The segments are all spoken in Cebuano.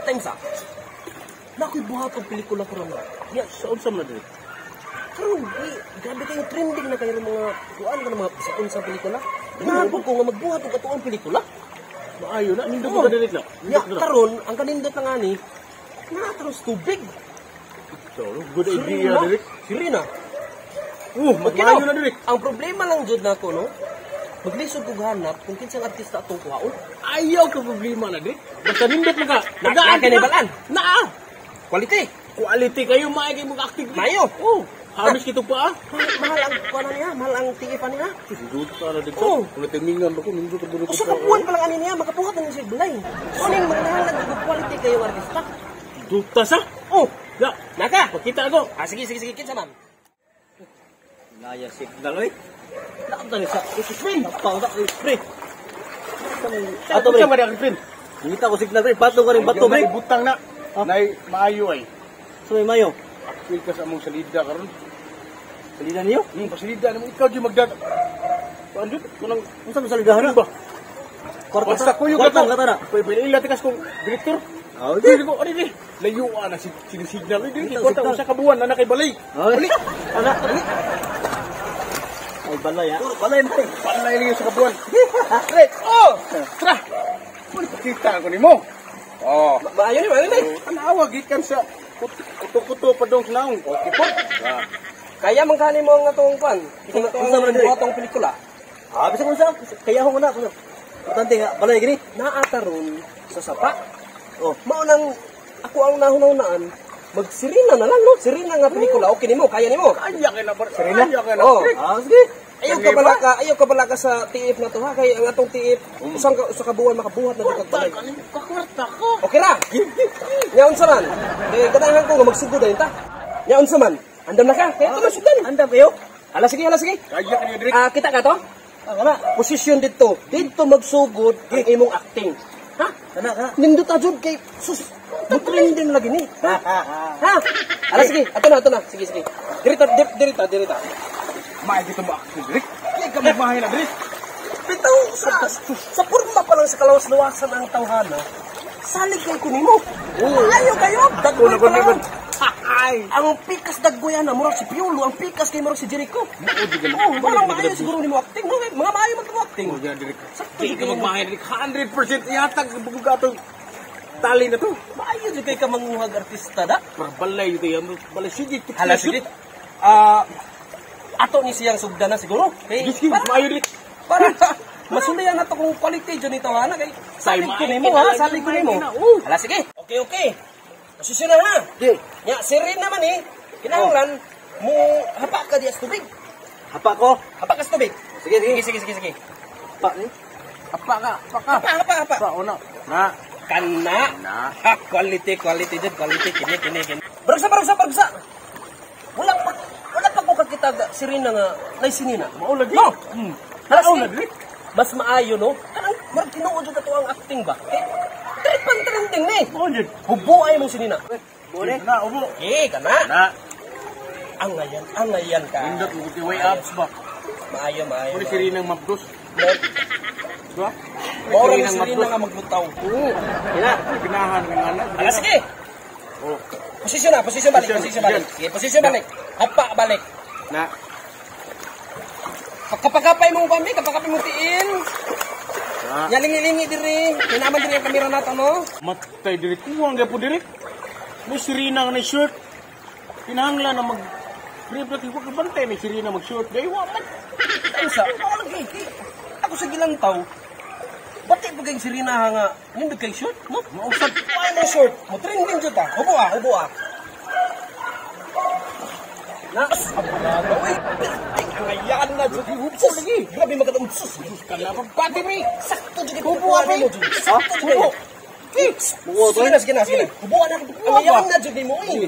Time sa. Nakoy buhat og pelikula karon na. Ya, sa unsa man na diri? Karon, eh, grabe kayo trending na kayo ng mga kuan ka ng mga sa unsang pelikula. Ganahan ko nga magbuhat og atuang pelikula. Maayo na, nindot Oo. ka diri na. Ya, karon ang kanindot na nga ni naa karon sa tubig. So, good idea diri. Sirena. Mas Okay, maayo no? na diri. Ang problema lang jud nako no. Maglisod kog hanap kung kinsang artista atong kuhaon. Ayaw ka problema na diri. Basta nindot mo ka. Na kay balan. Naa. Quality. Quality kayo maayo kay mo acting. Maayo. Oh, halos kito pa ah. Mahal ang kuan niya, mahal ang TF niya. Nindot ka na dito. Oh. Kung timingan ba ko nindot ka dito. Usa ka buwan pa lang ani niya makabuhat na niya siya balay. So ning manginahanglan jud og quality kayo artista. Duta sa. Oh, Ya, naka. pakita ako. Ah, sige sige sige, kinsa man. Naya signal oy. Naam tani sa friend. Pang ta pre. Ato Ato pre. pre. Sa man friend. Ngita ko signal pre. Bato ka rin bato pre. Butang na. Nay maayo ay. So may mayo. Apil ka sa among salida karon. Salida niyo. Pasalida nimo ikaw gyud magdad. Kuan jud kunang Unsa man salidahan ano ba? Kwarta Basta kuyo ka ka to. Kwarta na. Pwede ila tikas kong direktor. Oh, Dili ko ani di. Layuan na si sinisignal. Dili Ito, kwarta signal. usa ka buwan na nakay balay. Balik. Ana. Ay balay ha. Balay man. Balay niyo sa kabuan. Pre, oh, Tara. Wala pakita ko nimo. Oh. Maayo ni, maayo ni. Anawa gikan sa kuto-kuto pa dong sa naong. Okay po. Kaya man kani mo ang atong kuan. Itong Unsa man diri? atong atong pelikula. Ah, bisa unsa? Kaya ko na. Importante nga balay gini. Naa taron sa sapa. Oh. Mao nang ako ang nahunahunaan, magsirina na lang no. Sirina nga pelikula, okay nimo, kaya nimo. Kaya kay na bar. Serena? Kaya kay na. Oh. Ah, sige. Ayaw ka bala ka, ayaw ka bala ka sa TF na to ha kay ang atong TF usang ka usa ka buwan makabuhat na jud kag balay. Kakwarta ko. Okay ra. Nya unsa man? Kay ganahan ko nga magsugod dayon ta. Nya unsa man? Andam na ka. Kaya ito na sugdan. Andam kayo. Hala sige, hala sige. Kaya kaniyo direk. Ah, kita ka to? Ah, wala. Posisyon dito. Dito magsugod ang imong acting. Ha? Kana kana. Nindot jud kay sus. Mo-trending lagi ni. Ha? Ha? Ala sige, ato na, ato na. Sige, sige. Dirita, dirita, dirita. Maay gito mo acting direk. Di ka magmahay na direk. Bitaw sa porma pa lang sa kalawas-lawasan ang tawhana. Salig kay kunimo. Ayo kayo, daggoy pa lang. Ay. Ang pikas daggoy ana murag si Piolo, ang pikas kay murag si Jericho. Mao Oh, walang maayo siguro nimo acting, no? Mga maayo man mo acting. Mo direk. Sakto Di jud ka kayo. magmahay direk. 100% ihatag bugog atong tali na to. Maayo jud kay ka manguhag artista da. Para balay dito yan. Balay sige. Hala sige. Ah, ato ni siyang sugdan na siguro. Kay Sige, para, maayo direk. para masulian nato kung quality jud nito ana kay salig ko nimo Ay, ha, salig ko nimo. na, oh. Hala sige. Okay, okay. Posisyon na ha. Di. Nya sirin naman eh. Kinahanglan mo hapa ka diya sa tubig. Hapa ko. Hapa ka sa tubig. Sige, sige. Sige, sige, sige, sige. Hapa ni. Apa ka, apa ka. Hapa, hapa, hapa. Pa ona. Na. Kana. Na. Ha, quality, quality jud, quality kini kini kini. Barugsa, barugsa, barugsa. Wala pa ko kakita sirena nga nay sinina. Mao lagi. No. Hala, Mao sige. lagi. Mas maayo no. Kanang murag tinuod jud ato ang acting ba. Eh, tripang trending ni. Mao jud. Hubo ay mong sinina. Bore. Na ubo. Eh, kana. Na. Angayan, angayan ka. Nindot mo ti way ups ba. Maayo, maayo. Mao ni Sirinang Mabdos. Diba? Mao ra ni Sirinang sirena Mabdos. nga maglutaw. Oo. Ina. Ginahan nga ana. Hala, sige. Oh. Posisyon na, posisyon balik, Posisyon, posisyon balik. Sige, posisyon balik. Hapa balik. Na. Kapagkapay mong kami, kapagkapay mong tiil. Na. Yalingi-lingi diri. Kinaman diri ang kamera nato, no? Matay diri kuwang gyapon diri. May Sirina nga na shirt. Kinahanglan na mag Pre, kay wa bantay ni Sirina mag shirt. Dai wa man. Ay sa, ako lagi. Ako sa gilantaw. Bati pa kayong sirina nga, nindot kay short, no? Mausad. Ay mo short, mo trending jud ta. Hubo ah, hubo ah. Nas, abogado, uy, perting angayan na jud. Hubo lagi. Grabe maganda sus. Kana pa pati pre. Sakto jud kay Hubo, ah, pre. mo jud. Sakto jud Hubo. kayo. Hubo, Sige na, sige na, sige na. Hubo na. ba? Angayan na jud nimo eh.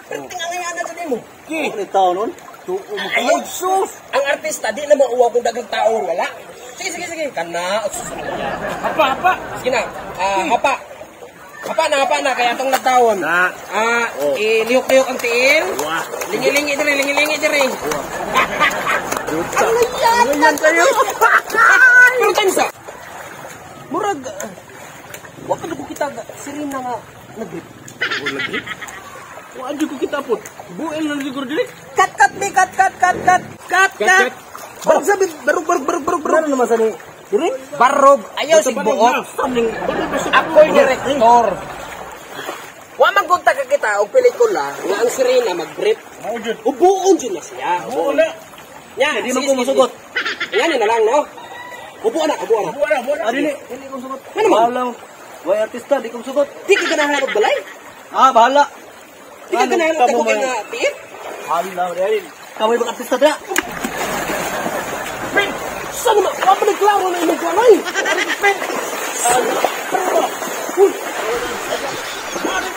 Perting angayan na jud nimo. Ki. Ano tao nun? Tuo mo. Ayun. Sus. Ang artista di na mauwaw kung daghang tao wala. Sige, sige, sige. Kana. Sus, angayan. Hapa hapa. Sige na. Ah, hapa. Hapa na, hapa na. Kaya itong nagtawon. Na. Ah, Oh. ilihok-lihok ang tiil. Wah. Lingi-lingi diri, lingi-lingi diri. Duta. Ano yan kayo? Pero time sa. Murag, wa pa ko kita sirina nga. Nag-grip. Wa ko kita po. Buel na siguro diri. Cut, cut, mi, cut, cut, cut, cut. Cut, cut. Barog sabi, barog, barog, barog, barog, barog. Ano naman sa ni? Diri? Barog, ayaw sig buot. Ako'y direktor. Wa man kung taga kita og pelikula nga ang sirena mag-grip. Mao jud. Ubuon jud na siya. Buo na. Nya, Di man ko musugot. Ngani na lang no. Ubuon na, ubuon na. Buo na, buo na. Ah, dili. Dili ko musugot. Ano man? Bahala. Way artista, di ko musugot. Di ka ganahan og balay. Ah, bahala. Di ka Ano, ganahan og kamo dagko kay may- nga tiit. Hala, dili. Kamoy bang artista dira? Men, saan naman? Wa pa nagklaro na imong kuan. Uy, Ano